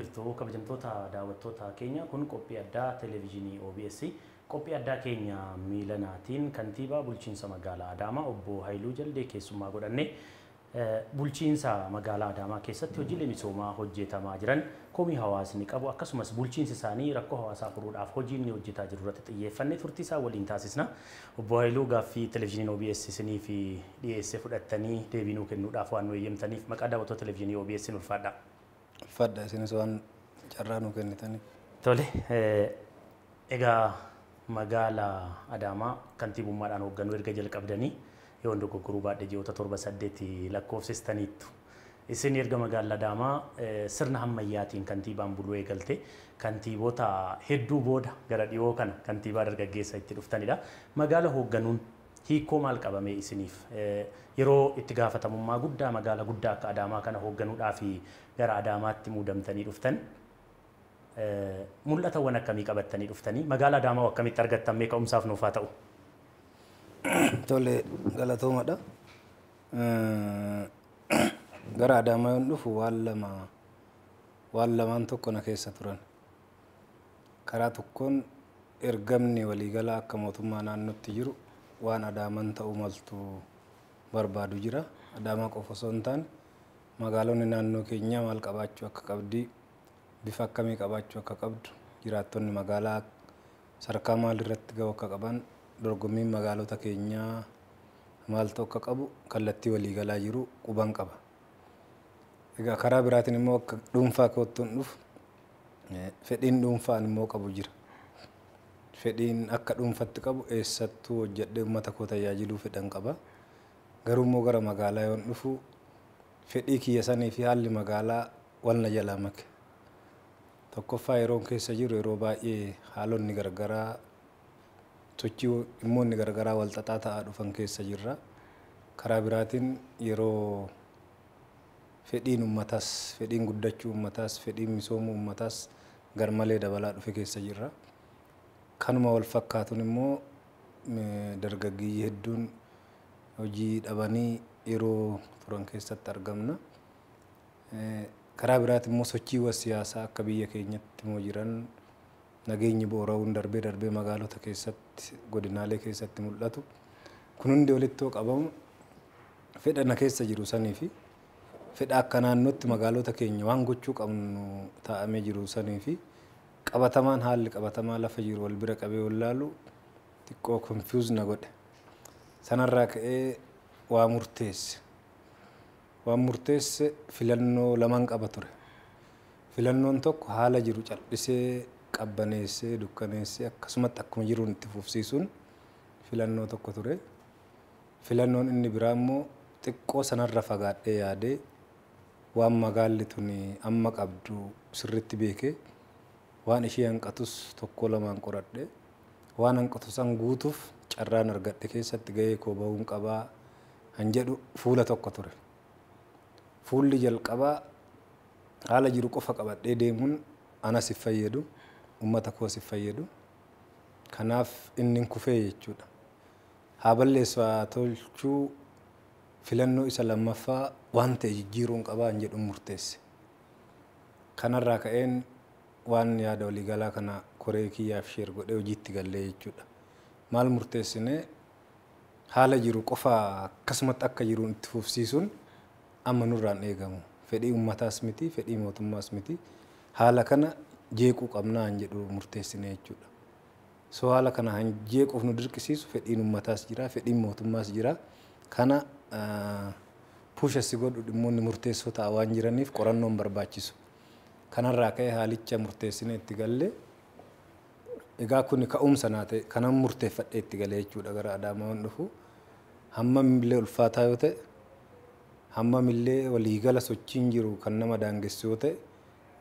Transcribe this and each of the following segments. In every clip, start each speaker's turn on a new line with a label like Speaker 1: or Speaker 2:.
Speaker 1: Jirtu kabajamtoota daawwattoota keenya, kun qophii addaa televezyiinii OBS. Qophii addaa keenya miilanaatiin kantiibaa bulchiinsa magaalaa Adaamaa obbo Haayiluu Jaldee keessummaa godhanne, bulchiinsa magaalaa Adaamaa keessatti hojiilee misoomaa hojjetamaa jiran, komii hawaasni qabu, akkasumas bulchiinsi isaanii rakkoo hawaasaa furuudhaaf hojii inni hojjetaa jiru irratti xiyyeeffannee turtii isaa waliin taasisna. Obbo Haayiluu, gaaffii televezyiiniin OBS isinii fi dhiyeessee fudhattanii deebii nuu kennuudhaaf waan nu eeyyamtaniif maqaa daawwattoota televezyiinii OBS ulfaadha.
Speaker 2: Ulfaadha, isinis waan carraa nuu kennitaniif.
Speaker 1: Tole, egaa magaalaa Adaamaa kantiibummaadhaan hoogganuu erga jalqabdanii, yoo dogoggoruu baadhee, ji'oota 7 8 lakkoofsistaniittu. Isin erga magaalaa Adaamaa sirna ammayyaatiin kantiibaan buluu eegalte kantiibota hedduu booda gara dhiyoo kana kantiibaa dargaggeessa itti dhuftanidha. Magaala hoogganuun hiikoo maal qabame isiniif? Yeroo itti gaafatamummaa guddaa magaala guddaa akka Adaamaa kana hoogganuudhaa fi gara Adaamaatti muudamtanii dhuftan, mul'atawwan akkamii qabattanii dhuftanii, magaalaa Adaamaa akkamitti argattan, mee ka'umsaaf nuuf haa ta'u?
Speaker 2: Tole, galatoomadha. Gara Adaamaa yoon dhufu waan lama, waan lamaan tokko na keessa turan. Karaa tokkoon ergamni waliigalaa akka mootummaa naannootti jiru waan Adaamaan ta'uu maltu barbaadu jira. Adaamaa qofa osoo hin taane magaalonni naannoo keenyaa maal qabaachuu akka qabdi, bifa akkamii qabaachuu akka qabdu, jiraattonni magaalaa sadarkaa maalirratti ga'uu akka qaban, dorgommiin magaalota keenyaa maaltu akka qabu kallattii waliigalaa jiru quban qaba. Egaa karaa biraatiin immoo akka dhuunfaa kootti dhufu fedhiin dhuunfaan immoo qabu jira. Fedhiin akka dhuunfatti qabu eessattuu hojjedhee uummata koo tajaajiluu fedhan qaba. Garuu immoo gara magaalaa yoon dhufu fedhii kiyya sanii fi haalli magaalaa wal na jalaa make. Tokkoffaa, yeroon keessa jiru yeroo baay'ee haalonni garagaraa, sochii dhimmoonni garagaraa wal xaxaa ta'aa dhufan keessa jirra. Karaa biraatiin yeroo fedhiin uummataas, fedhiin guddachuu uummataas, fedhiin misoomuu uummataas garmalee dabalaa dhufe keessa jirra. Kanuma wal fakkaatuun immoo dargaggeeyyii hedduun hojii dhabanii yeroo turan keessatti argamna. Karaa biraatiin immoo sochiiwwan siyaasaa akka biyya keenyatti immoo jiran, nageenyi boora'uun darbee darbee magaalota keessatti, godinaalee keessatti mul'atu. Kun hundi walitti yoo qabamu fedha na keessa jiru sanii fi fedha akka naannootti magaalota keenya waan gochuu qabnu taa'amee jiru sanii fi qabatamaan haalli qabatamaa lafa jiru wal bira qabee wal laalu xiqqoo confuse na godhe. Sanarraa ka'ee waa murteesse. Waan murteesse filannoo lamaan qaba ture. Filannoon tokko haala jiru cal'isee, qabbaneessee, dukkaneessee akkasumatti akkuma jiruun itti fufsiisuun filannoo tokko ture. Filannoon inni biraa immoo xiqqoo sanarra fagaadhee yaadee, waan magaalli tuni amma qabdu sirriitti beekee, waan ishee hanqatus tokko lamaan qoradhe, waan hanqatu san guutuuf carraan argadhe keessatti gahee koo bahuun qabaa han jedhu fuula tokko ture. Fuulli jalqabaa haala jiru qofa qabadhee deemuun anas hin fayyadu, uummata koos hin fayyadu. Kanaaf inni kufee jechuudha. Haa balleessu haa tolchuu, filannoo isa lammaffaa waan ta'e jijjiiruun qabaa hin jedhu murteesse. Kanarraa ka'een waan yaada waliigalaa kana koree kiyyaaf share godhee hojiitti gallee jechuudha. Maal murteessinee? Haala jiru qofa akkasumatti akka jiruun itti fufsiisuun amma nurraan eegamu. Fedhii uummataas miti, fedhii mootummaas miti. Haala kana jeequu qabnaa hin jedhu murteessine jechuudha. So haala kana han jeequuf nu dirqisiisu fedhiin uummataas jira, fedhiin mootummaas jira. Kana push si godhu dhimmoonni murteessoo ta'a waan jiraniif qorannoon barbaachisu. Kanarraa ka'ee haalicha murteessine itti galle. Egaa kuni ka'umsa naa ta'e, kanan murteeffadhee itti galee jechuudha gara Adaamaa waan dhufu. Hammam illee ulfaataa yoo ta'e, hammam illee waliigala sochiin jiru kan nama daangessu yoo ta'e,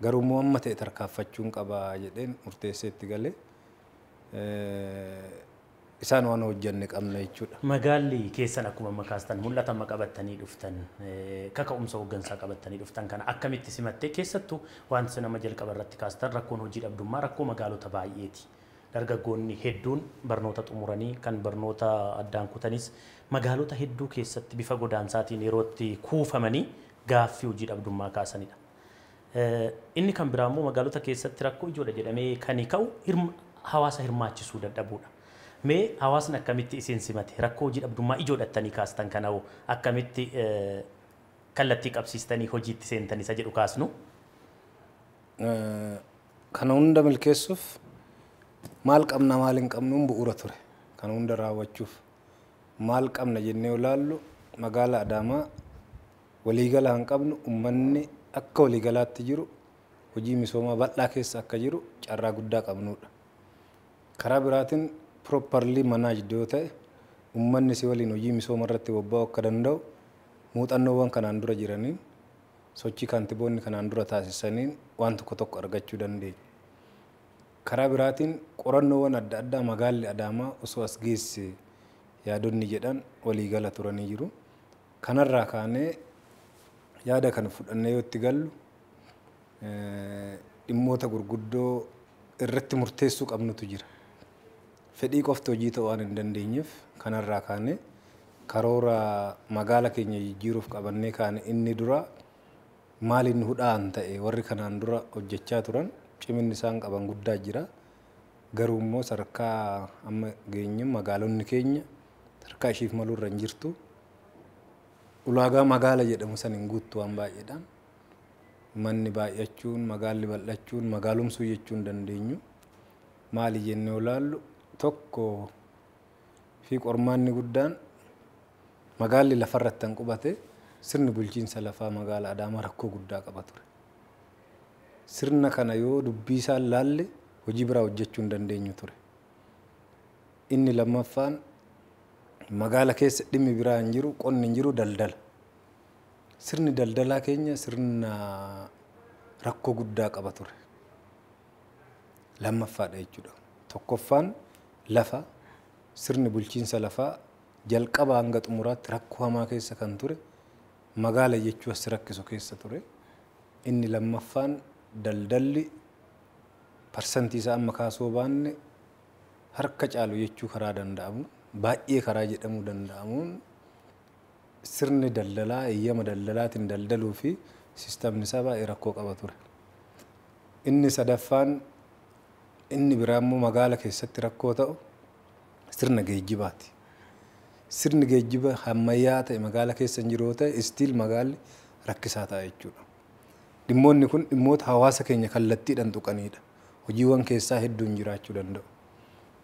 Speaker 2: garuu immoo amma ta'e tarkaanfachuun qaba jedheen murteessee itti galee. Isaan waan hojjenne qabna jechuudha.
Speaker 1: Magaalli keessan akkuma amma kaastan mul'ata amma qabattanii dhuftan, kaka'umsa hooggansaa qabattanii dhuftan kana akkamitti simattee? Keessattuu wanti nama jalqaba irratti kaastan rakkoon hojii dhabdummaa rakkoo magaalota baay'eeti. Dargaggoonni hedduun barnoota xumuranii, kan barnoota addaan kutanis, magaalota hedduu keessatti bifa godaansaatiin yeroo itti kuufamanii gaaffii hojii dhabdummaa kaasanidha. Inni kan biraa immoo magaalota keessatti rakkoo ijoodha jedhamee kan ka'u hawaasa hirmaachisuu dadhabuudha. Mee hawaasni akkamitti isin simate rakkoo hojii dhabdummaa ijoodhattanii kaastan kana hoo akkamitti kallattii qabsiistanii hojiitti seentan isa jedhu kaasnu?
Speaker 2: Kana hunda milkeessuuf maal qabna maal hin qabnuun bu'uura ture. Kana hunda raawwachuuf maal qabna jennee ilaallu magaala Adaamaa waliigala hin qabnu uummanni akka waliigalaatti jiru hojii misoomaa bal'aa keessa akka jiru carraa guddaa qabnudha. Karaa biraatiin properly managed yoo ta'e uummanni si waliin hojii misooma irratti bobba'uu akka danda'u muuxannoowwan kanaan dura jiraniin sochii kantiboonni kanaan dura taasisaniin waan tokko tokko argachuu dandeenya. Karaa biraatiin qorannoowwan adda addaa magaalli Adaamaa osoo as geesse yaadonni jedhan waliigala turanii jiru. Kanarraa kaanee yaada kana fudhannee yoo itti gallu dhimmoota gurguddoo irratti murteessuu qabnutu jira. Fedhii qofti hojii ta'uu waan hin dandeenyeef kanarraa kaanee karoora magaala keenya jijjiiruuf qabannee kaane inni dura maal inni hudhaan ta'e warri kanaan dura hojjechaa turan ciminni isaan qaban guddaa jira. Garuu immoo sadarkaa amma geenye magaalonni keenya sadarkaa ishiif malurra hin jirtu. Ulaagaa magaala jedhamu san hin guuttu waan baay'eedhaan. Manni baay'achuun, magaalli bal'achuun, magaalomsuu jechuu hin dandeenyu. Maali jennee ilaallu tokko fi qormaanni guddaan magaalli lafarratti kan qubate sirni bulchiinsa lafaa magaala Adaamaa rakkoo guddaa qaba ture. Sirna kana yoo dubbii isaan laalle hojii biraa hojjechuu hin dandeenyu ture. Inni lammaffaan magaala keessa dhimmi biraa hin jiru, qonni hin jiru, daldala. Sirni daldalaa keenya sirna rakkoo guddaa qaba ture. Lammaffaadha jechuudha. Tokkoffaan lafa, sirni bulchiinsa lafaa jalqaba hanga xumuraatti rakkoo hamaa keessa kan ture magaala jechuu as rakkisu keessa ture. Inni lammaffaan daldalli parsantii isaa amma kaasuu baanne harka caalu jechuu karaa danda'amu baay'ee karaa jedhamuu danda'amuun sirni daldalaa eeyyama daldalaatiin daldaluu fi siistamni isaa baay'ee rakkoo qaba ture. Inni sadaffaan inni biraa immoo magaala keessatti rakkoo ta'u sirna geejjibaati. Sirni geejjiba ammayyaa ta'e magaala keessa hin jiru yoo ta'e istiil magaalli rakkisaa ta'a jechuudha. Dhimmoonni kun dhimmoota hawaasa keenya kallattiidhaan tuqanidha. Hojiiwwan keessaa hedduun jiraachuu danda'u.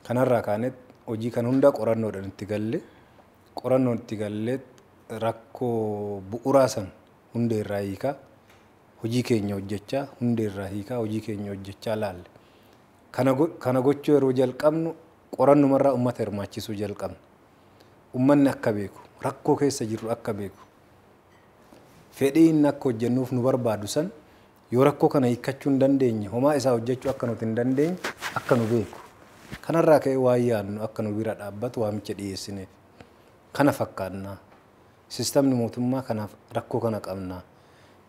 Speaker 2: Kanarraa kaanee hojii kan hundaa qorannoodhaan itti galle qorannoon itti gallee rakkoo bu'uuraa san hundee irraa hiikaa hojii keenya hojjechaa hundee irraa hiikaa hojii keenya hojjechaa laalle. Kana gochuu yeroo jalqabnu qorannumarraa uummata hirmaachisuu jalqabna. Uummanni akka beeku rakkoo keessa jirru akka beeku fedhii inni akka hojjennuuf nu barbaadu san yoo rakkoo kana hiikkachuu hin dandeenye homaa isaa hojjechuu akka nuti hin dandeenye akka nu beeku. Kanarraa ka'ee waan yaadnu akka nu bira dhaabbatu waamicha dhiyeessineef. Kana fakkaannaa. Siistamni mootummaa kanaaf rakkoo kana qabna.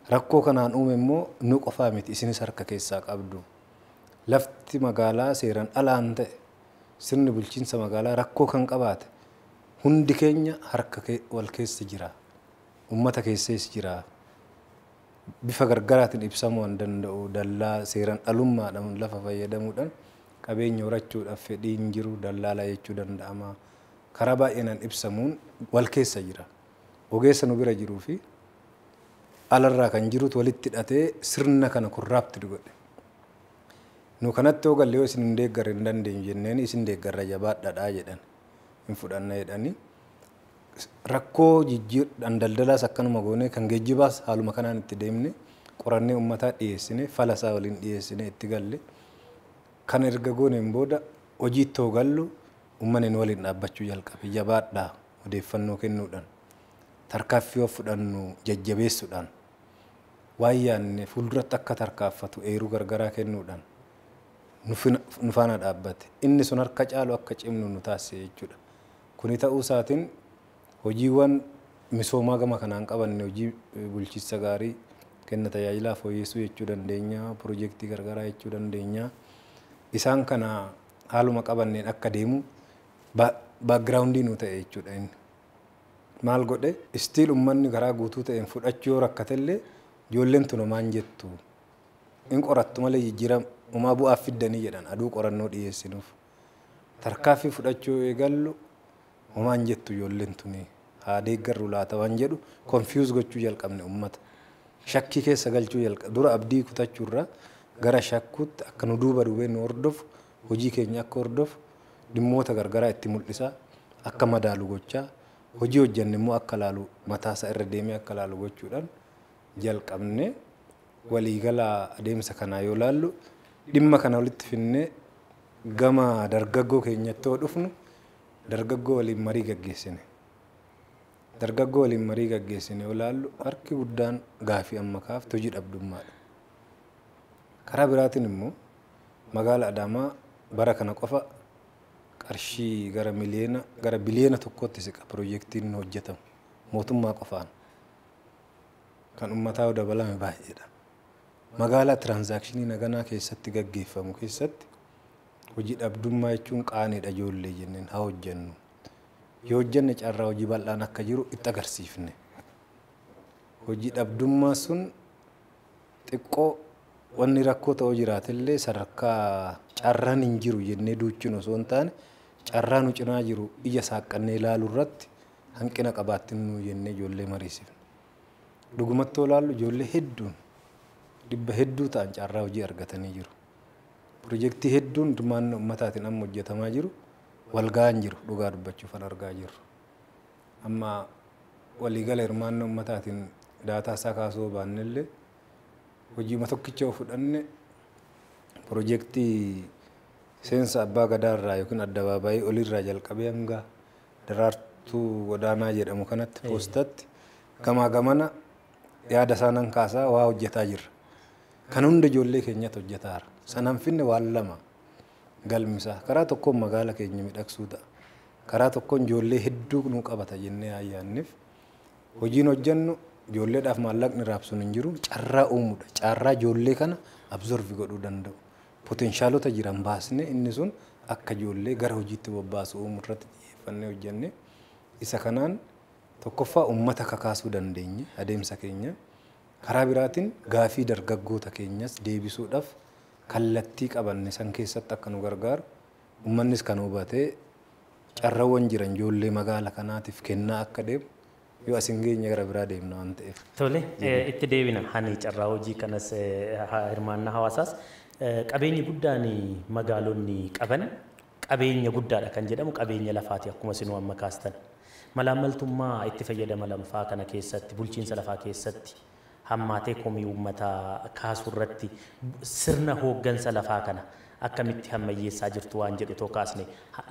Speaker 2: Rakkoo kanaan uume immoo nu qofaa miti isinis harka keessaa qabdu. Lafti magaalaa seeraan alaan ta'e sirni bulchiinsa magaalaa rakkoo kan qabaate hundi keenya harka wal keessa jira. Uummata keessas jira. Bifa gargaraatiin ibsamuu waan danda'u dallaa seeraan alummaadhaan lafa fayyadamuudhaan qabeenya horachuudhaaf fedhiin jiru dallaalaa jechuu danda'ama. Karaa baay'inaan ibsamuun wal keessa jira. Ogeessa nu bira jiruu fi alarraa kan jirutu walitti hidhatee sirna kana korraapti godhe. Nu kanatti yoo galle yoo isin hin deeggarre hin dandeenyu jenneen isin deeggarra jabaadhaadhaa jedhan hin fudhanna jedhanii. Rakkoo jijjiirran daldalaas akkanuma goonee kan geejjibaas haaluma kanaan itti deemne qorannee uummataa dhiyeessine fala isaa waliin dhiyeessine itti galle. Kana erga gooneen booda hojiitti hoo gallu uummanni nu waliin dhaabbachuu jalqabe jabaadhaa odeeffannoo kennuudhaan tarkaaffii yoo fudhannu jajjabeessuudhaan waan yaadne fuulduratti akka tarkaaffatu eeruu gargaraa kennuudhaan nu faana dhaabbate. Inni sun harka caalu akka cimnu nu taasise jechuudha. Kuni ta'uu isaatiin hojiiwwan misoomaa gama kanaan qabanne hojii bulchiinsa gaarii kenna tajaajilaa fooyyessuu jechuu dandeenya, piroojeektii gargaraa jechuu dandeenya. Isaan kana haaluma qabanneen akka deemu baakgiraawundii nu ta'e jechuudha inni. Maal godhe istiil uummanni karaa guutuu ta'een fudhachuu yoo rakkatellee ijoolleen tun homaan jettu Hin qorattu malee jijjiirama homaa bu'aaf fiddanii jedhan aduu qorannoo dhiyeessinuuf. Tarkaaffii fudhachuu eegallu homaan jettu ijoolleen tuni haa deeggarru laata waan jedhu confuse gochuu jalqabne uummata. Shakkii keessa galchuu jalqabne dura abdii kutachuurraa gara shakkuutti akka nu duuba duubee nu hordofu hojii keenya akka hordofu dhimmoota gargaraa itti mul'isaa akka madaalu gochaa hojii hojjenne immoo akka laalu mataasaa irra deemee akka laalu gochuudhaan jalqabne waliigala adeemsa kanaa yoo laallu dhimma kana walitti finnee gama dargaggoo keenyatti yoo dhufnu dargaggoo waliin marii gaggeessine. Dargaggoo waliin marii gaggeessine yoo laallu harki guddaan gaafii amma kaafte hojii dhabdummaadha. Karaa biraatiin immoo magaala Adaamaa bara kana qofa qarshii gara miliyoona gara biliyoona tokkootti siqa piroojeektiin hojjetamu mootummaa qofaan kan uummataa dabalame baay'eedha. Magaalaa tiraansaakshinii naganaa keessatti gaggeeffamu keessatti hojii dhabdummaa jechuun qaaniidha ijoollee jenneen haa hojjennu. Yoo hojjenne carraa hojii bal'aan akka jiru itti agarsiifne. Hojii dhabdummaa sun xiqqoo wanni rakkoo ta'uu jiraatellee sadarkaa carraan hin jiru jennee duuchuun osoo hin taane carraa nu cinaa jiru ija saaqqannee ilaaluu irratti hanqina qabaattin nu jennee ijoollee mariisifne. Dhugumatti yoo ilaallu ijoollee hedduun dhibba hedduu ta'an carraa hojii argatanii jiru. Piroojeektii hedduun hirmaannaa uummataatiin amma hojjetamaa jiru wal gahaan jiru dhugaa dubbachuuf an argaa jirru. Amma waliigala hirmaannaa uummataatiin daataa isaa kaasuu baannellee hojiima tokkicha yoo fudhanne piroojeektii seensa abbaa gadaarraa yookiin addabaabaayii olirraa jalqabee hanga daraartuu godaanaa jedhamu kanatti poostatti gamaa gamana yaada isaanan kaasaa waa hojjetaa jirra. Kan hunda ijoollee keenyatti hojjetaara. Sanaan finne waan lama galmisaa. Karaa tokkoon magaala keenya miidhagsuu ta'a. Karaa tokkoon ijoollee hedduu nu qabata jennee ayyaanneef hojiin hojjennu ijoolleedhaaf maallaqni raabsuun hin jiru carraa uumuudha. Carraa ijoollee kana absorbi godhuu danda'u. Poteenshaalota jiran baasne inni sun akka ijoollee gara hojiitti bobbaasu uumuu irratti xiyyeeffannee hojjenne isa kanaan tokkoffaa uummata kakaasuu dandeenye adeemsa keenya. Karaa biraatiin gaafii dargaggoota keenyas deebisuudhaaf kallattii qabanne san keessatti akka nu gargaaru uummannis kan hubatee carraawwan jiran ijoollee magaala kanaatiif kennaa akka deemu yoo asin geenye gara biraa deemna waan ta'eef.
Speaker 1: Tole itti deebina hani carraa hojii kanas hirmaannaa hawaasaas qabeenyi guddaan magaalonni qaban qabeenya guddaadha kan jedhamu qabeenya lafaati akkuma isinuu amma kaastan. Malaammaltummaa itti fayyadama lafaa kana keessatti bulchiinsa lafaa keessatti hammaatee komii uummataa kaasuu irratti sirna hooggansa lafaa kana akkamitti hammayyeessaa jirtu waan jedhu too kaasne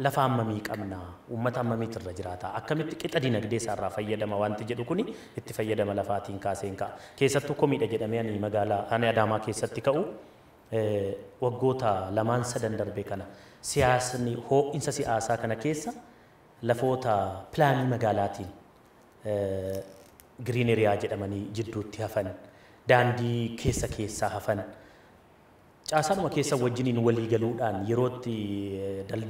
Speaker 1: lafa hammamii qabna uummata hammamiitu irra jiraata akkamitti qixa dinagdee isaarraa fayyadama wanti jedhu kuni itti fayyadama lafaatiin kaaseen ka'a. Keessattuu komiidha jedhamee ani magaalaa ani Adaamaa keessatti ka'u waggoota lamaan sadan darbe kana siyaasni ho'insa siyaasaa kana keessa lafoota pilaanii magaalaatiin giriin eriyaa jedhamanii jidduutti hafan daandii keessa keessaa hafan caasaanuma keessa wajjiniin walii galuudhaan yerootti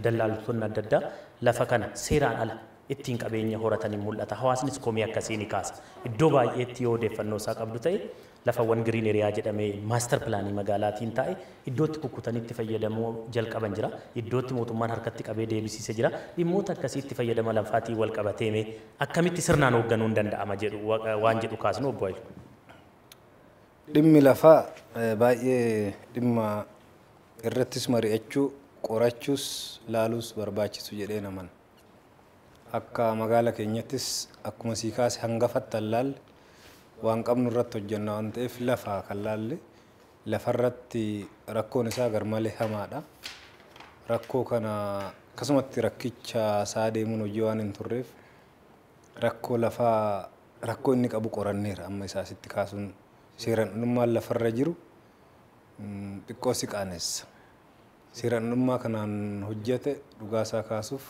Speaker 1: dallaaltonni adda addaa lafa kana seeraan ala ittiin qabeenya horatanii mul'ata. Hawaasnis komii akkasii ni kaasa. Iddoo baay'eetti yoo odeeffannoo isaa qabdu ta'e lafawwan giriin eriyaa jedhamee maastar pilaanii magaalaatiin taa'e iddootti kukkutanii itti fayyadamuu jalqaban jira. Iddootti mootummaan harkatti qabee deebisiise jira. Dhimmoota akkasii itti fayyadama lafaatiin wal qabateeme akkamitti sirnaan hoogganuun danda'ama jedhu waan jedhu kaasnu obbo Hayilu.
Speaker 2: Dhimmi lafaa baay'ee dhimma irrattis mari'achuu qorachuus laaluus barbaachisu jedhee naman. Akka magaala keenyattis akkuma sii kaase hangafatti laalle waan qabnu irratti hojjenna waan ta'eef lafaa kan laalle lafarratti rakkoon isaa garmalee hamaadha. Rakkoo kana akkasumatti rakkicha isaa deemuun hojii waan hin turreef rakkoo lafaa rakkoo inni qabu qoranneera amma isaa sitti kaasuun seeraan dhummaan lafarra jiru xiqqoo si qaanessa. Seeraan dhummaa kanaan hojjete dhugaasaa kaasuuf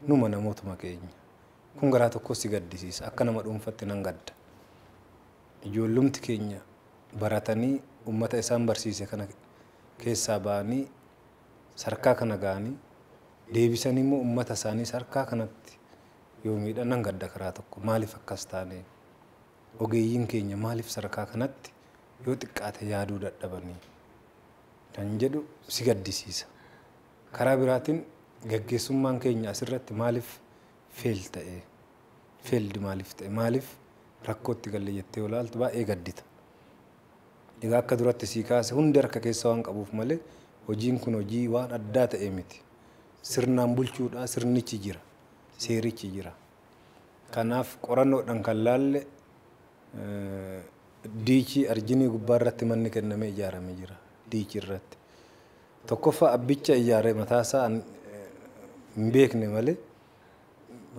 Speaker 2: numa namootuma keenya. Kun garaa tokko si gaddisiisa. Akka nama dhuunfatti nan gadda. Ijoollumti keenya baratanii uummata isaan barsiise kana keessaa ba'anii sarkaa kana ga'anii deebisanii immoo uummata isaanii sarkaa kanatti yoo miidhan nan gadda karaa tokko. Maaliif akkas taane? Ogeeyyiin keenya maaliif sarkaa kanatti yoo xiqqaate yaaduu dadhabanii? Kan jedhu si gaddisiisa. Karaa biraatiin gaggeessummaan keenya asirratti maaliif fail ta'e? Failed maaliif ta'e? Maaliif rakkootti galle jettee olaaltu baay'ee gaddita. Egaa akka duratti sii kaase hundi harka keessa waan qabuuf malee hojiin kun hojii waan addaa ta'e miti. Sirnaan bulchuudhaa sirnichi jira. Seerichi jira. Kanaaf qorannoodhaan kan laalle diichii arjinii gubbaa irratti manni kennamee ijaaramee jira. Diichii irratti. Tokkoffaa abbicha ijaaree mataasaa hin beekne malee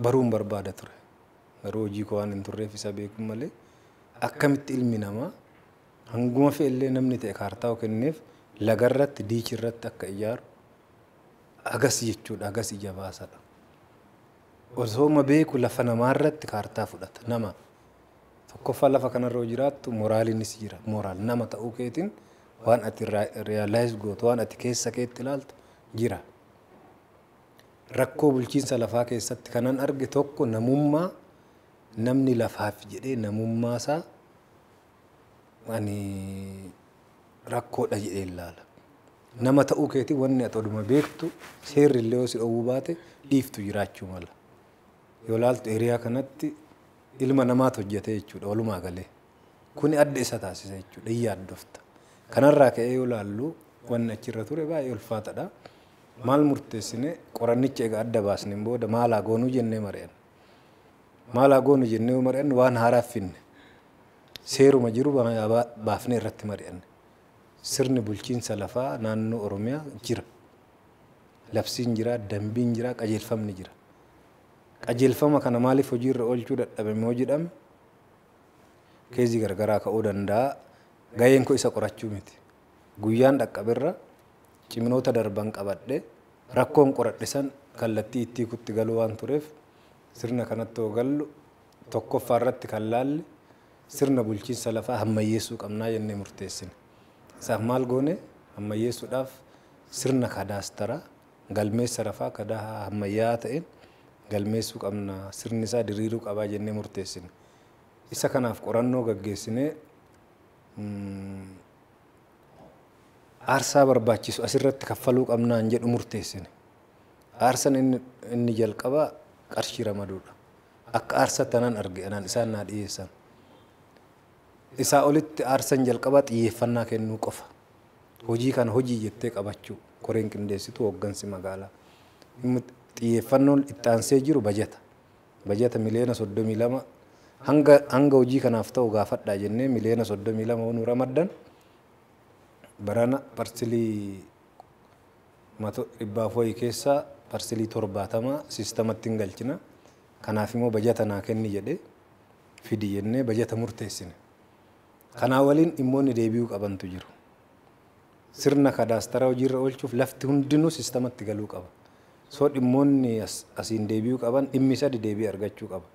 Speaker 2: baruun barbaada ture. Garuu hojii koo waan hin turreef isa beeku malee akkamitti ilmi namaa hanguma fe'ellee namni ta'e kaartaa kenneef lagarratti diichii irratti akka ijaaru agas jechuudha agas ija baasadha. Osooma beeku lafa namaarratti kaartaa fudhata nama. Tokkoffaa lafa kanarra yoo jiraattu moraaliinis jira. Moraal nama ta'uu keetiin waan ati realize gootu waan ati keessa keetti ilaaltu jira. Rakkoo bulchiinsa lafaa keessatti kanan arge tokko namummaa namni lafaaf jedhee namummaa isaa ani rakkoodha jedhee ilaala. Nama ta'uu keetiin wanni ati oduma beektu seerri illee yoo si dhowwuu baate dhiiftu jiraachuu mala. Yoo ilaaltu hiriyaa kanatti ilma namaatu hojjete jechuudha walumaa galee. Kuni adda isa taasisa jechuudha hin yaaddofta. Kanarraa ka'ee yoo ilaallu wanni achirra ture baay'ee ulfaataadha. Maal murteessine qorannicha egaa adda baasneen booda maal haa goonuu jennee mari'anne. Maal haa goonu jennee mari'anne waan haaraa finne. Seeruma jiru baafnee irratti mari'anne. Sirni bulchiinsa lafaa naannoo Oromiyaa jira. Labsiin jira, dambiin jira, qajeelfamni jira. Qajeelfama kana maaliif hojiirra oolchuu dadhabame yoo jedhame keezii gargaraa ka'uu danda'a. Gaheen koo isa qorachuu miti. Guyyaan dhaqqaberra ciminoota darban qabadhe rakkoon qoradhe san kallattii itti kutti galuu waan tureef sirna kanatti yoo gallu tokkoffaa irratti kan laalle sirna bulchiinsa lafaa hammayyeessuu qabnaa jennee murteessine. Isaaf maal goone hammayyeessuudhaaf sirna kadaastaraa galmeessa lafaa kadaa hammayyaa ta'een galmeessuu qabna sirni isaa diriiruu qabaa jennee murteessine. Isa kanaaf qorannoo gaggeessinee aarsaa barbaachisu asirratti kaffaluu qabnaan jedhu murteessine. Aarsaan inni jalqabaa qarshii ramaduudha. Akka aarsaa tanaan arge anaan isaan naa dhiyeessan. Isaa olitti aarsaan jalqabaa xiyyeeffannaa kennuu qofa. Hojii kana hojii jettee qabachuu koreen qindeessitu hooggansi magaalaa. Xiyyeeffannoon itti aansee jiru bajata. Bajata miliyoona 32 hanga hojii kanaaf ta'u gaafadhaa jennee miliyoona 32 nu ramaddan barana parsilii 400 keessaa parsilii 70 siistamatti hin galchina. Kanaaf immoo bajata naa kenni jedhee fidi jennee bajata murteessine. Kanaa waliin dhimmoonni deebi'uu qabantu jiru. Sirna kadaastaraa hojiirra oolchuuf lafti hundinuu siistamatti galuu qaba. Soo dhimmoonni asiin deebi'uu qaban dhimmi sadi deebii argachuu qaba.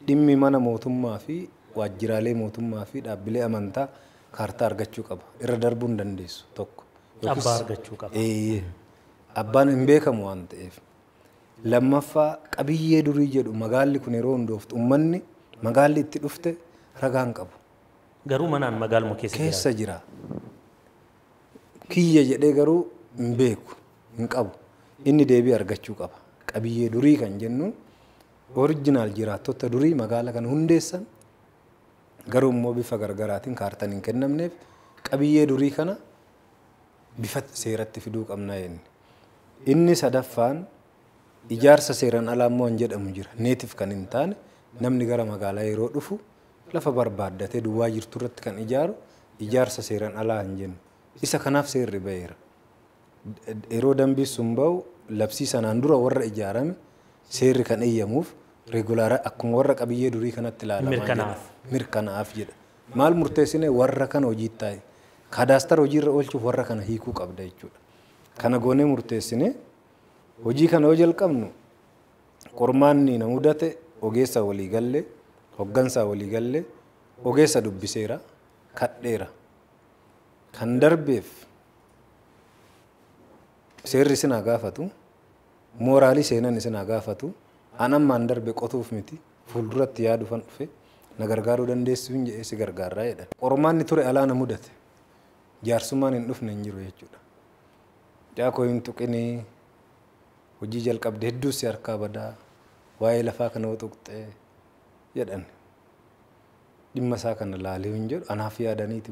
Speaker 2: Dhimmi mana mootummaa fi waajjiraalee mootummaa fi dhaabbilee amantaa kaartaa argachuu qaba. Irra darbuu hin dandeessu tokko.
Speaker 1: Abbaa argachuu qaba.
Speaker 2: Abbaan hin beekamu waan ta'eef. Lammaffaa qabiyyee durii jedhu magaalli kun yeroo hundooftu uummanni magaalli itti dhufte ragaa hin qabu.
Speaker 1: Garuu manaan magaaluma keessa jira.
Speaker 2: Keessa jira. Kiyya jedhee garuu hin beeku hin qabu. Inni deebii argachuu qaba. Qabiyyee durii kan jennu oriijinaal jiraattota durii magaala kana hundeessan garuu immoo bifa gargaraatiin kaartaan hin kennamneef qabiyyee durii kana bifa seeratti fiduu qabna jenne. Inni sadaffaan ijaarsa seeraan alaa immoo hin jedhamu jira. Neetiif kan hin taane namni gara magaalaa yeroo dhufu lafa barbaaddatee duwwaa jirtu irratti kan ijaaru ijaarsa seeraan alaa hin jennu. Isa kanaaf seerri ba'eera. Yeroo dambii sun ba'u labsii sanaan dura warra ijaarame seerri kan eeyyamuuf regulaara akkuma warra qabiyyee durii kanatti ilaalamaa
Speaker 1: Mirkanaa'aaf.
Speaker 2: Mirkanaa'aaf jedha. Maal murteessine warra kana hojiitti taa'e. Kadaastara hojiirra oolchuuf warra kana hiikuu qabda jechuudha. Kana goonee murteessine hojii kana yoo jalqabnu qormaanni na mudate ogeessa walii galle hoggansaa walii galle ogeessa dubbiseera kadheera. Kan darbeef seerri isin haa gaafatu mooraalii seenan isin haa gaafatu an ammaan darbe qotuuf miti fuulduratti yaadufan dhufe na gargaaruu dandeessu hin jedhee si gargaarraa jedhan. Qormaanni ture alaa na mudate. Jaarsummaan hin dhufne hin jiru jechuudha. Jaakoo hin tuqinii hojii jalqabde hedduu si harkaa badaa waa'ee lafaa kana tuqxee jedhan. Dhimma isaa kana laalee hin jedhu anaaf yaadaniiti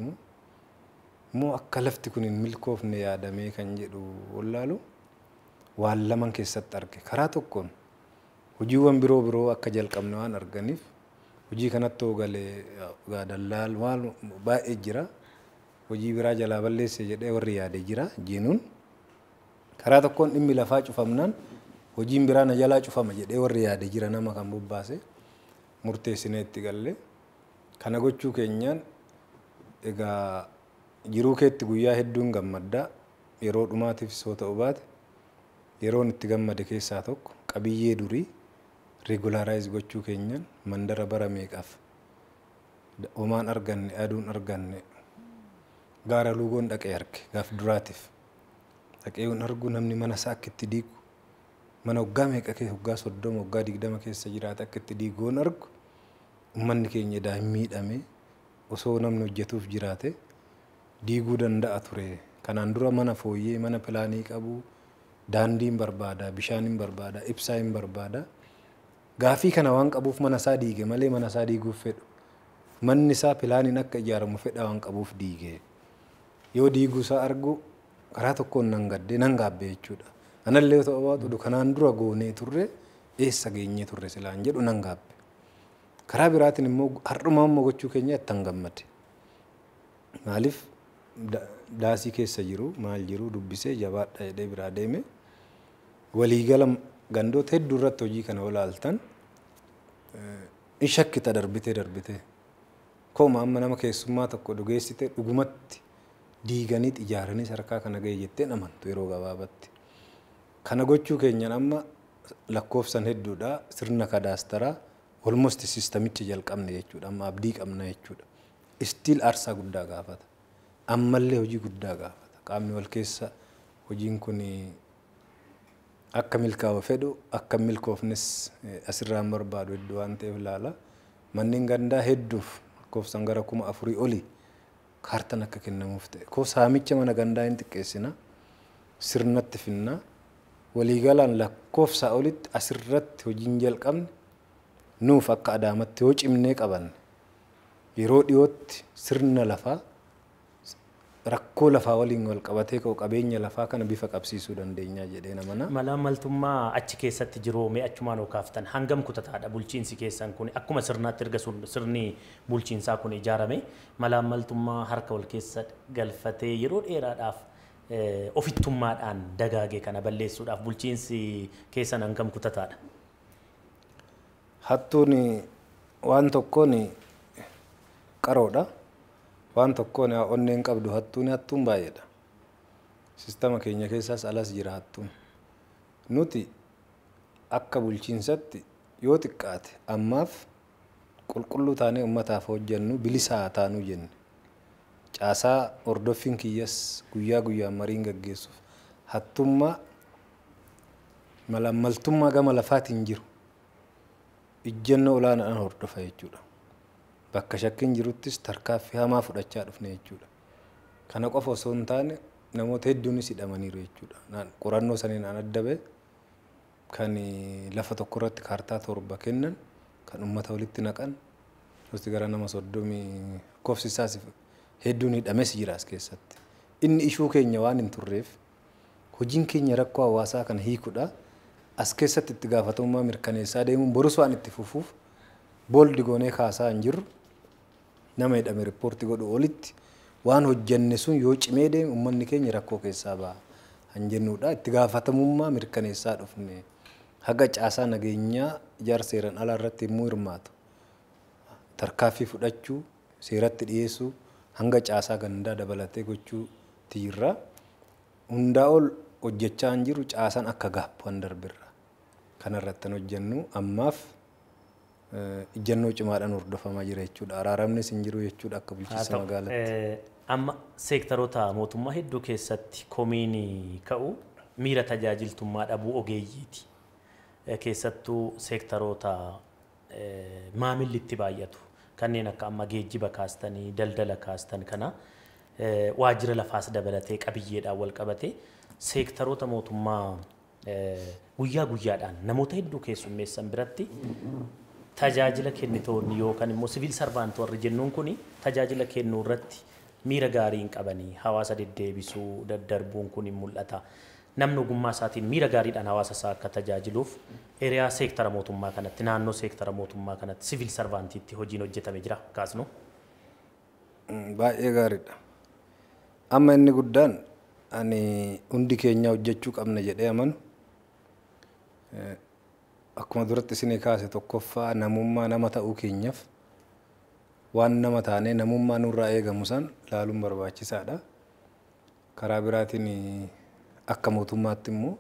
Speaker 2: moo akka lafti kun hin milkoofne yaadamee kan jedhu wallaalu waan laman keessatti arge. Karaa tokkoon hojiiwwan biroo akka jalqabne waan arganiif hojii kanatti hoogalee dallaal waan baay'ee jira. Hojii biraa jalaa balleesse jedhee warri yaade jira jiinuun. Karaa tokkoon dhimmi lafaa cufamnaan hojiin biraa na jalaa cufama jedhee warri yaade jira nama kan bobbaase murteessinee itti galle. Kana gochuu keenyaan egaa jiruu keetti guyyaa hedduun gammaddaa yeroo dhumaatiif soo ta'u baate yeroon itti gammade keessaa tokko qabiyyee durii regularize gochuu keenyaan mandara bara meeqaaf homaan arganne aduun arganne gaara luugoon dhaqee arge gaaf duraatiif dhaqee yoon argu namni mana isaa akka itti diigu mana waggaa meeqa keessa waggaa 30 waggaa 20 keessa jiraate akka itti diigu yoon argu ummanni keenya daa hin miidhame osoo namni hojjetuuf jiraate diiguu danda'a ture. Kanaan dura mana fooyyee mana pilaanii qabu daandii hin barbaada bishaan hin barbaada ibsaa hin barbaada. Gaafii kana waan qabuuf mana isaa diige malee mana isaa diiguuf fedhu. Manni isaa pilaaniin akka ijaaramu fedha waan qabuuf diige. Yoo diiguu isaa argu karaa tokkoon nan gaddee nan gaabbe jechuudha. Anallee yoo ta'u baatu kanaan dura goonee turre eessa geenyee turre silaan jedhu nan gaabbe. Karaa biraatiin immoo har'umaa immoo gochuu keenya itti gammade. Maaliif daasii keessa jiru maal jiru dubbisee jabaadha jedhee biraa deeme waliigala gandoota hedduu irratti hojii kana olaaltan in shakkita darbitee kooma amma nama keessummaa tokko dhugeessite dhugumatti diiganii ijaaranii sadarkaa kana ga'e jetteen amantu yeroo gabaabatti. Kana gochuu keenyaan amma lakkoofsan hedduudha sirna kadaastaraa almost sistamicha jalqabne jechuudha amma abdii qabna jechuudha. Still aarsaa guddaa gaafata. Ammallee hojii guddaa gaafata. Qaamni wal keessa hojiin kun akka milkaa'u fedhu akka milkoofnes asirraan barbaadu hedduu waan ta'eef ilaala. Manneen gandaa hedduuf lakkoofsan gara 4000 olii kaartaan akka kennamuuf ta'e. Koo saamicha mana gandaa hin xiqqeessina sirnatti finna waliigalaan lakkoofsa olitti asirratti hojiin jalqabne nuuf akka Adaamatti yoo cimnee qabanne yeroo dhiyootti sirna lafaa rakkoo lafaa waliin wal qabatee ka'u qabeenya lafaa kana bifa qabsiisuu dandeenya jedhee namana.
Speaker 1: Mala maltummaa achi keessatti jiru mee achumaan kaaftan hangam kutataadha bulchiinsi keessan kun akkuma sirnaatti erga sirni bulchiinsaa kun ijaarame mala maltummaa harka wal keessa galfatee yeroo dheeraadhaaf ofittummaadhaan dagaage kana balleessuudhaaf bulchiinsi keessan hangam kutataadha.
Speaker 2: Hattuun waan tokkoon qaroodha. Waan tokkoon onneen qabdu hattuun baay'eedha. Sistama keenya keessaas alas jira hattuun. Nuti akka bulchiinsatti yoo xiqqaate ammaaf qulqulluu taanee uummataaf hojjennu bilisaa taanuu jenne. Caasaa hordoffiin kiyyas guyyaa guyyaan mariin gaggeessuuf hattummaa malaammaltummaa gama lafaatiin jiru ijjennoo olaanaadhaan hordofa jechuudha. Bakka shakkiin jiruttis tarkaaffii hamaa fudhachaa dhufne jechuudha. Kana qofa osoo hin taane namoota hedduunis hidhamaniiru jechuudha. Qorannoo saniin an adda ba'e kan lafa tokko irratti kaartaa 7 kennan kan uummata walitti naqan gosti gara nama 30 lakkoofsi isaas hedduun hidhames jira as keessatti. Inni ishuu keenya waan hin turreef hojiin keenya rakkoo hawaasaa kana hiikuudha. As keessatti itti gaafatamummaa mirkaneessaa deemuun borus waan itti fufuuf booldi goonee kaasaa hin jirru. Nama hidhame riippoortii godhu olitti waan hojjenne sun yoo cimee deeme uummanni keenya rakkoo keessaa ba'a hin jennuudha. Itti gaafatamummaa mirkaneessaa dhufne haga caasaa nageenyaa ijaarsa seeraan alaa irratti immoo hirmaatu. Tarkaaffii fudhachuu, seeratti dhiyeessuu, hanga caasaa gandaa dabalatee gochuu tiirra. Hundaa ol hojjechaa hin jiru caasaan akka gaappu waan darbirra. Kanarratti kan hojjennu ammaaf ijjennoo cimaadhaan hordofamaa jira jechuudha. Araaramnis hin jiru jechuudha akka bulchiinsa magaalaatti.
Speaker 1: Amma seektaroota mootummaa hedduu keessatti komiin ka'u miira tajaajiltummaa dhabuu ogeeyyiiti. Keessattuu seektaroota maamilli itti baay'atu kanneen akka amma geejjiba kaastanii daldala kaastan kana Waajjira lafaas dabalatee qabiyyeedhaan wal qabatee seektaroota mootummaa guyyaa guyyaadhaan namoota hedduu keessummeessan biratti tajaajila kennitoonni yookaan immoo siviil sarvaantii warri jennuun kun tajaajila kennuu irratti miira gaarii hin qabanii hawaasa deddeebisuu daddarbuun kun hin mul'ata. Namni ogummaa isaatiin miira gaariidhaan hawaasa isaa akka tajaajiluuf eriyaa seektara mootummaa kanatti naannoo seektara mootummaa kanatti siviil sarvaantiitti hojiin hojjetame jira kaasnu.
Speaker 2: Baay'ee gaariidha. Amma inni guddaan ani hundi keenya hojjechuu qabna jedhee amanu akkuma duratti isinii kaase tokkoffaa namummaa nama ta'uu keenyaaf waan nama taanee namummaa nurraa eegamu san laaluun barbaachisaadha. Karaa biraatiin akka mootummaatti immoo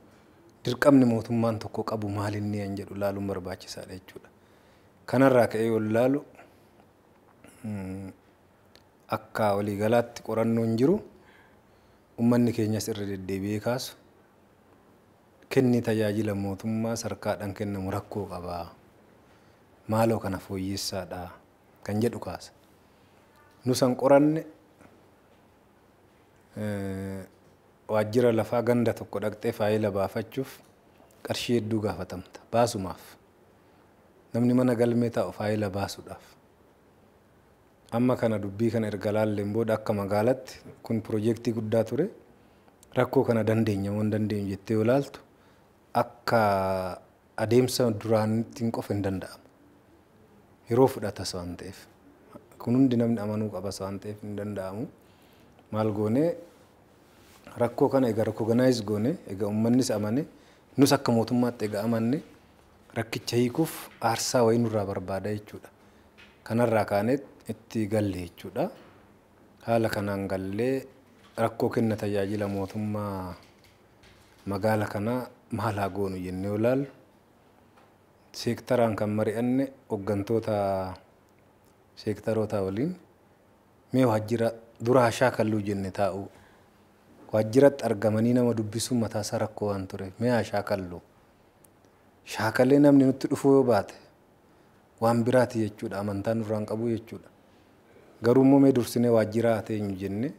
Speaker 2: dirqamni mootummaan tokko qabu maal inni an jedhu laaluun barbaachisaadha jechuudha. Kanarraa ka'ee yoo laalu akka waliigalaatti qorannoon jiru uummanni keenyas irra deddeebi'ee kaasu kenni tajaajila mootummaa sarkaadhaan kennamu rakkoo qaba. Maaloo kana fooyyessaadha kan jedhu kaasa. Nu san qoranne waajjira lafaa ganda tokko dhaqxee faayila baafachuuf qarshii hedduu gaafatamta baasumaaf. Namni mana galmee taa'u faayila baasuudhaaf. Amma kana dubbii kana erga laalleen booda akka magaalatti kun piroojeektii guddaa ture rakkoo kana dandeenya moo hin dandeenyu jettee yoo laaltu akka adeemsa duraanitti qofa hin danda'amu. Yeroo fudhatas waan ta'eef kun hundi namni amanuu qabas waan ta'eef hin danda'amu. Maal goonee rakkoo kana egaa recognize goone egaa uummannis amane nus akka mootummaatti egaa amanne rakkicha hiikuuf aarsaa wayii nurraa barbaada jechuudha. Kanarraa kaanee itti galle jechuudha. Haala kanaan gallee rakkoo kenna tajaajila mootummaa magaala kanaa maal haa goonu jennee yoo ilaallu seektaraan kan mari'anne hooggantoota seektaroota waliin mee waajjira dura haa shaakalluu jenne taa'u. Waajjiratti argamanii nama dubbisuun mataasaa rakkoo waan tureef mee haa shaakallu. Shaakalee namni nutti dhufuu yoo baate waan biraati jechuudha amantaa nurraan qabu jechuudha. Garuu immoo mee dursinee waajjira haa teenyu jenne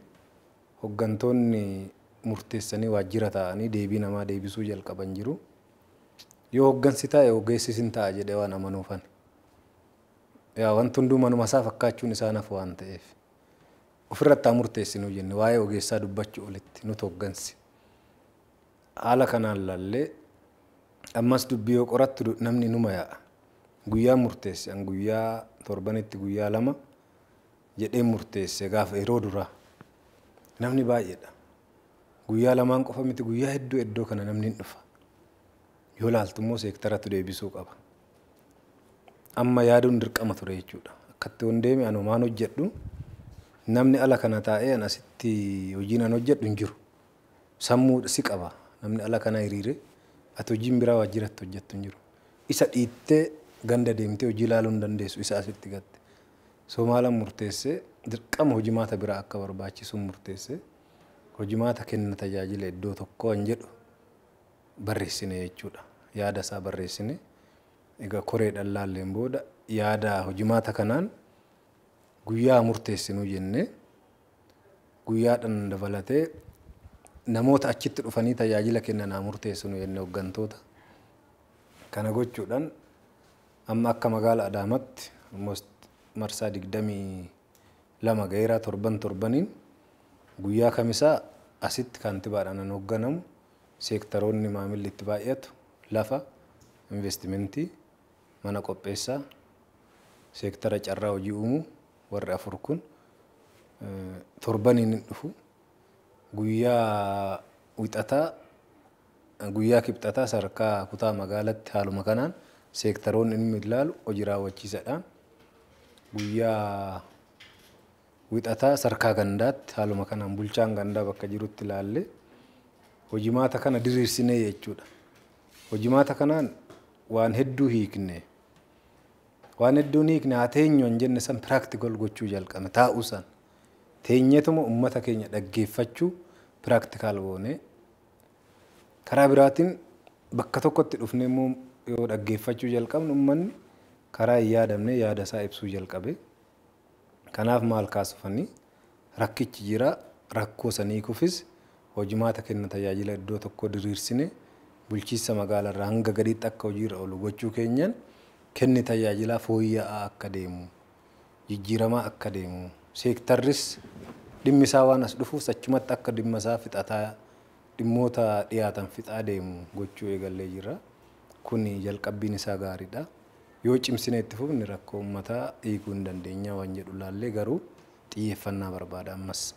Speaker 2: hooggantoonni murteessanii waajjira taa'anii deebii namaa deebisuu jalqaban jiru. Yoo hooggansi taa'e ogeessis hin taa'a jedhee waan amanuufan. Yaa wanti hunduu manuma isaa fakkaachuun isaan hafu waan ta'eef. Ofirratti haa murteessinuu jenne waa'ee ogeessaa dubbachuu olitti nuti hooggansi. Haala kanaan laallee ammas dubbii yoo qorattu namni numa yaa'a. Guyyaa murteesse an guyyaa torbanitti guyyaa 2 jedhee murteesse gaafa yeroo duraa namni baay'eedha. Guyyaa 2 qofa miti guyyaa hedduu iddoo kana namni hin dhufa. Yoo laaltu immoo seektaratu deebisuu qaba. Amma yaaduun dirqama ture jechuudha. Akkatti yoon deeme ani homaan hojjedhu namni ala kana taa'ee an asitti hojiin an hojjedhu hin jiru. Sammuu si qaba namni ala kana hiriire ati hojiin biraa waajjiratti hojjettu hin jiru. Isa dhiittee ganda deemtee hojii ilaaluu hin dandeessu isa asitti gatte. Somaalaan murteessee dirqama hojimaata biraa akka barbaachisu murteessee hojimaata kenna tajaajila iddoo tokkoo an jedhu barreessine jechuudha. Yaada isaa barreessine egaa koreedhaan laalleen booda yaada hojimaata kanaan guyyaa murteessinuu jennee guyyaadhaan dabalatee namoota achitti dhufanii tajaajila kennan haa murteessinu jennee hooggantoota. Kana gochuudhaan amma akka magaala Adaamaatti almost marsaa 22 ga'eeraa torban torbaniin guyyaa kamisaa asitti kantibaadhaan an hoogganamu seektaroonni maamilli itti baay'atu lafa investimentii mana qopheessaa seektara carraa hojii uumuu warri 4 kun torbaniin hin dhufu. Guyyaa wixataa guyyaa kibxataa sadarkaa kutaa magaalatti haaluma kanaan seektaroonni inni ilaalu hojii raawwachiisadhaan guyyaa wixataa sadarkaa gandaatti haaluma kanaan bulchaan gandaa bakka jirutti ilaalle hojimaata kana diriirsinee jechuudha. Hojimaata kanaan waan hedduu hiikne waan hedduun hiikne haa teenyu hin jenne san piraaktikal gochuu jalqabne taa'uu san teenyetuma uummata keenya dhaggeeffachuu piraaktikal goone. Karaa biraatiin bakka tokkotti dhufnee immoo yoo dhaggeeffachuu jalqabnu uummanni karaa hin yaadamne yaada isaa ibsuu jalqabe. Kanaaf maal kaasufanii rakkichi jira Rakkoo sanii kufis hojimaata kenna tajaajila iddoo tokko diriirsine bulchiinsa magaalaarraa hanga gadiitti akka hojiirra oolu gochuu keenyaan kenni tajaajilaa fooyya'aa akka deemu, jijjiiramaa akka deemu, seektarris dhimmi isaa waan as dhufuuf achumatti akka dhimma isaa fixataa dhimmoota dhiyaatan fixaa deemu gochuu eegallee jira. Kun jalqabbiin isaa gaariidha. Yoo cimsine itti fufne rakkoo uummataa hiikuu hin dandeenya waan jedhu laallee garuu xiyyeeffannaa barbaada ammas.